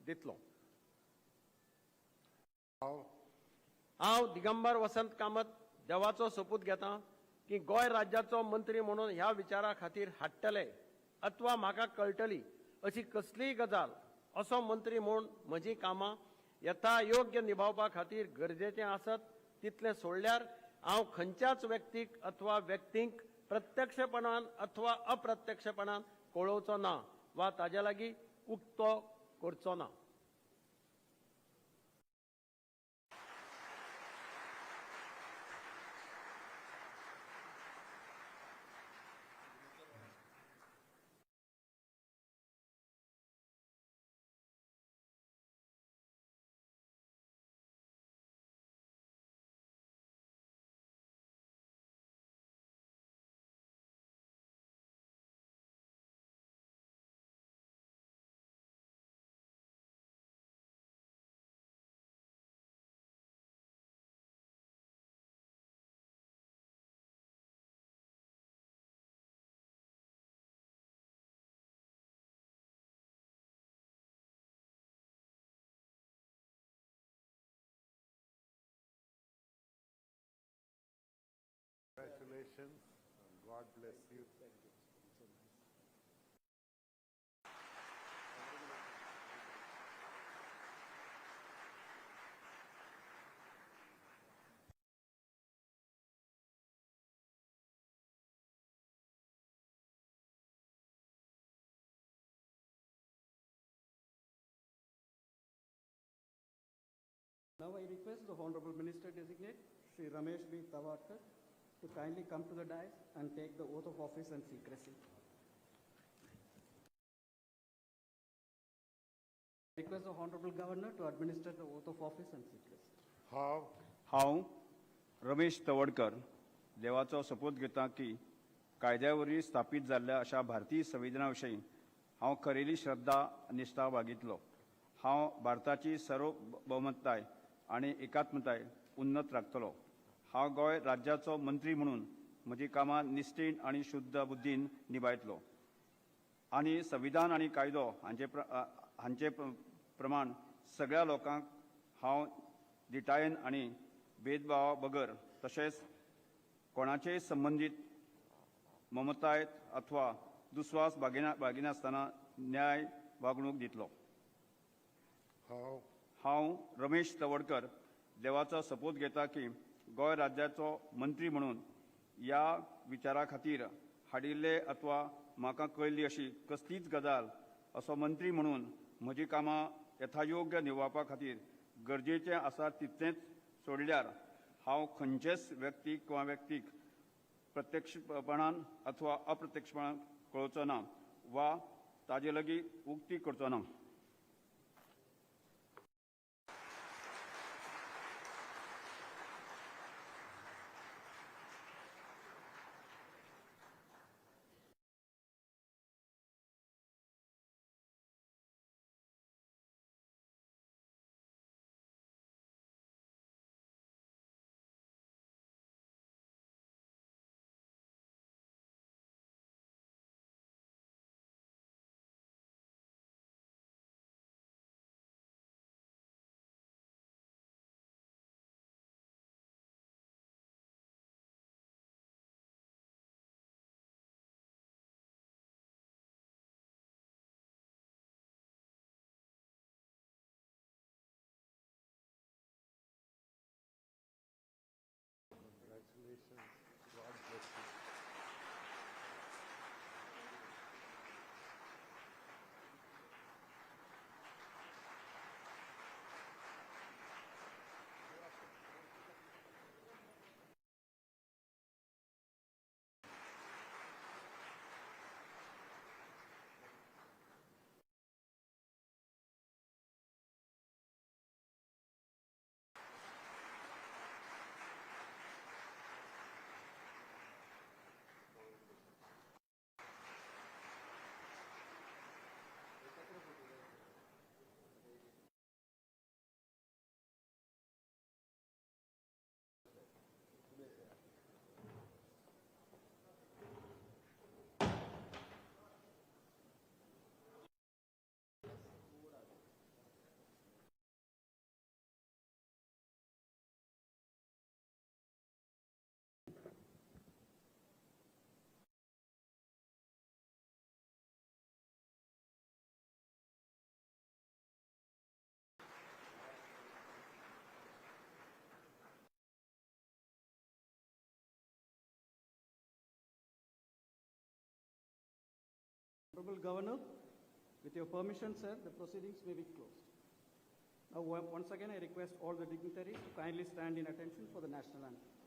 दितलो. हांव दिगंबर वसंत कामत देवाचो सोपूत घेता की गोंय राज्याचो मंत्री म्हणून ह्या विचारा खातीर हाडटले अथवा म्हाका कळटली अशी कसलीय गजाल असो मंत्री म्हूण म्हजीं कामां यथायोग्य निभावपा खातीर गरजेचें आसत तितलें सोडल्यार हांव खंयच्याच व्यक्तीक अथवा व्यक्तींक प्रत्यक्षपणान अथवा अप्रत्यक्षपणान कळोवचो ना वा ताजे लागीं उक्तो करचो ना. Congratulations and God bless you. Thank you. So nice. Now I request the Honorable Minister Designate, Shri Ramesh B. Tawadkar, to kindly come to the dais and take the oath of office and secrecy. I request the Honorable Governor to administer the oath of office and secrecy. हांव रमेश तवडकर देवाचो सोपूत घेता की कायद्या वरवीं स्थापीत जाल्ल्या अशा भारतीय संविधाना विशीं हांव खरेली श्रद्धा निश्ठा बाळगितलो. हांव भारताची सार्वभौमताय आनी एकात्मताय उन्नत राखतलो. हांव गोंय राज्याचो मंत्री म्हणून म्हजी कामां निश्ठेन आनी शुद्ध बुद्दीन निभायतलो आनी संविधान आनी कायदो हांचे प्रमाण सगळ्या लोकांक हांव धिटायेन आनी भेदभावा बगर तशेंच कोणाचेय संबंदीत ममताय अथवा दुस्वास बागिनासतना न्याय वागणूक दितलो. हांव रमेश तवडकर देवाचो सोपूत घेता की गोंय राज्याचो मंत्री म्हणून ह्या विचारा खातीर हाडिल्ले अथवा म्हाका कळिल्ली अशी कसलीच गजाल असो मंत्री म्हणून म्हजी कामां यथायोग्य निभावपा खातीर गरजेचें आसा तितलेंच सोडल्यार हांव खंयचेच व्यक्तीक वा व्यक्तीक प्रत्यक्षपणान अथवा अप्रत्यक्षपणान कळोवचो ना वा ताजे लागीं उक्ती करचो ना. Honorable Governor, with your permission, sir, the proceedings may be closed. Now, once again, I request all the dignitaries to kindly stand in attention for the national anthem.